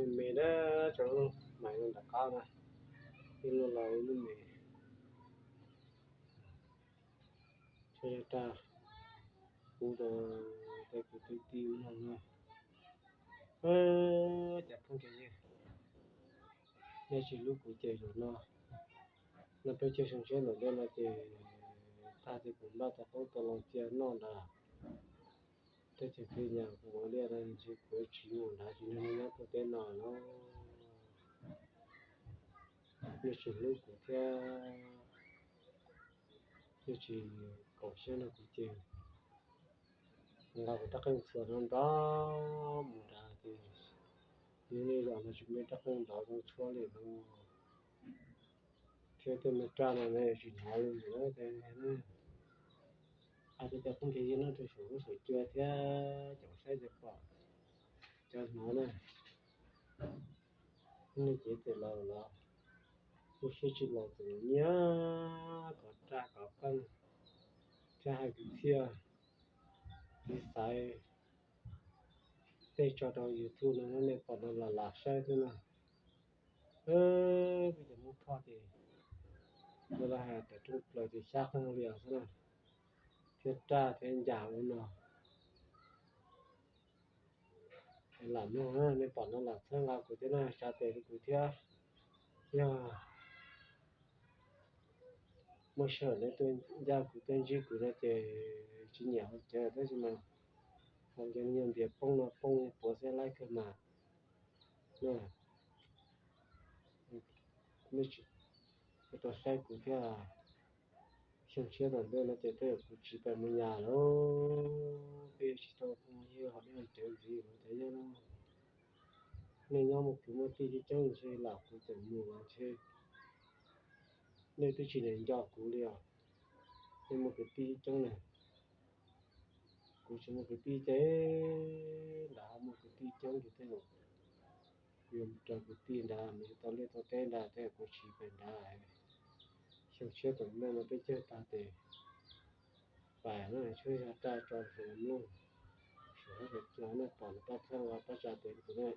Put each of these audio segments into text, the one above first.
Me na, tso, mais no nram qab na, ib lub los ib lub me. Tso yog raj pub rau tej kwv tej tij ub no na. Cov phooj ywg, nej tsis hlub kuv ces zaum no, no peb caug xyoo tshiab ntawm ntej no ces tag ces kuv npaj tau qoob tau loo cia noj nrad. Teb chaws txhia nyas kuv ua liaj no ntshe kuv tsis mus nrad, tsis nrog nej nyob tuaj teb no lawm. Nej tsis hlub kuv thiab nej tsis koom siab nrog kuv ces nqa kuv rab qeej txhuam no nrov mus nrad ces, yog nej zaum no tsis muaj rab qeej nrov zoo tshuab li no thiab tej me raj no nej tsis hnov li lawm. Hais rau cov phooj ywg nyob rau saum huab saum cua thiab cov saib cov pom cov hnov na, nej cev tes laus los, lub siab tsis laus txom nyem, kov raj kov qeej thiab hais kwv txhiaj, tiv xaiv tej tso rau YouTube no nej pom no los lam saib xwb na. Peb cov Hmoob Thoj ces lawv hais tias rooj plaws ces xyab qeej lias xwb na, thiab raj thiab ncas ua no. Lam mloog na, nej pom no lam txhawb nqa kuv thiab na, tsa tes rau kuv thiab. Yog muaj sij hawm nej tuaj ncaj kuv tuaj ntsib kuv no ces tsis nyiam hauv cawv tab sis mas hauv cawv nyias ntiav poob no poob puav xeb laib kawg mas. Nej tsis tau saib kuv thiab. Xyoo tshiab tom ntej no ces tej zaum kuv tsiv pem mus nyas lawm, peb yuav tsis tau phooj ywg hom dej hom cawv ntxiv lawm cov yawg na. Nej nyob muaj kwv muaj tij coob coob ntshe lam kuv txawm mus los ntshe nej twb tsis niam nco kuv li os. Nej muaj kwv tij coob na, kuv tsis muaj kwv tij ces nrad ho muaj kwv tij coob ces tej zaum kuv yuav mus raws kwv tij nrad mus yuav tau liaj tau teb nrad tej zaum kuv tsiv pem nrad. Xyoo tshiab tom ntej no peb cawg tag tes pais na, tshuav yog raj tso saum mloog, saum huab saum cua nej pom no pab txhawb nqa pab tsa tes rau kuv na.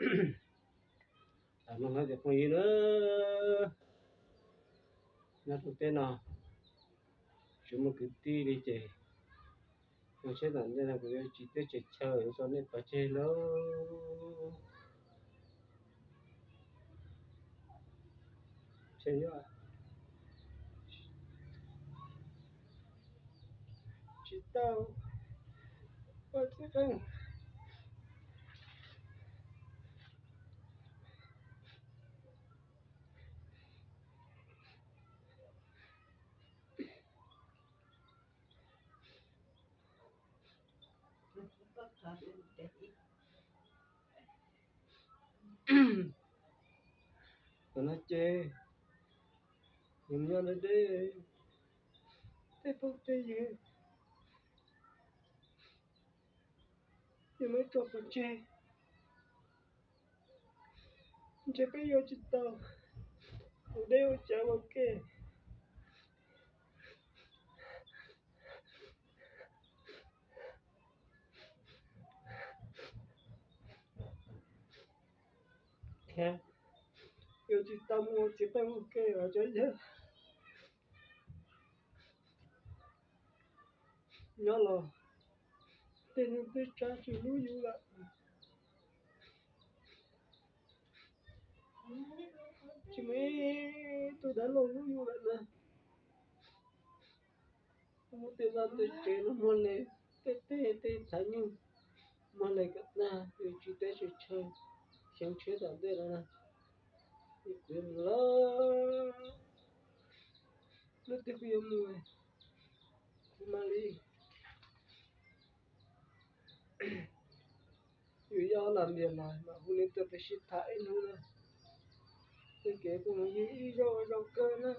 Mloog hais tias phooj ywg na, nyob rau teb no tsis muaj kwv tij li ces xyoo tshiab tom ntej no kuv yuav tsis teb tsis chaw yuav tso nej pov tseg lauj. Tsis tau ua txiv qeej. Thaum no ces nws nyob deb deb, tej phooj tej ywg, nws muab tso pov tseg, ntshe peb yuav tsis tau ua deb ua tsawv ua ke. Thiab yuav tsis tau mus ua txiv qeej ua ke los tso yawg. Nyob los tej neeg tej tsav tsis hlub yus lawm, tsis muaj ib tug dab laug hlub yus lawm na. Muaj tej vaj tej tsev no muag le, tej teb tej thav nyuj muag le kom tag, yuav tsis teb tsis chaw, xyoo tshiab tom ntej no na, kuv yuav mus lawm, hnub twg kuv yuav mus, kuv mam li, yus yog lam ntiag los mam hu nws tuaj peb sib tham ib hnub na, tej kev kuj mus yig ib zaug ib zaug kawg na.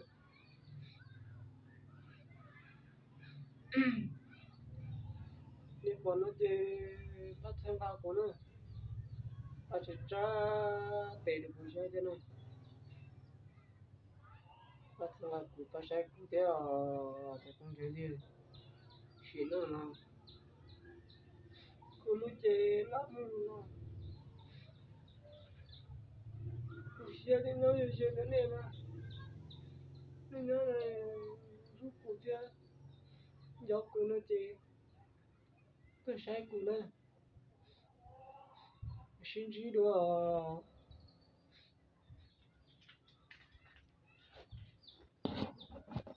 Nej pom no ces pab txhawb nqa kuv na, pab tsa tsab tes rau kuv saib thiab na. Pab txhawb nqa kuv, pab saib kuv thiab os, cov phooj ywg. Sim neej no kuv lub cev lab mus los, kuv siab thiab nyob ze ze rau nej na. Nej nyob hlub kuv thiab nco kuv no ces tuaj saib kuv na. Sib ntsib dua os.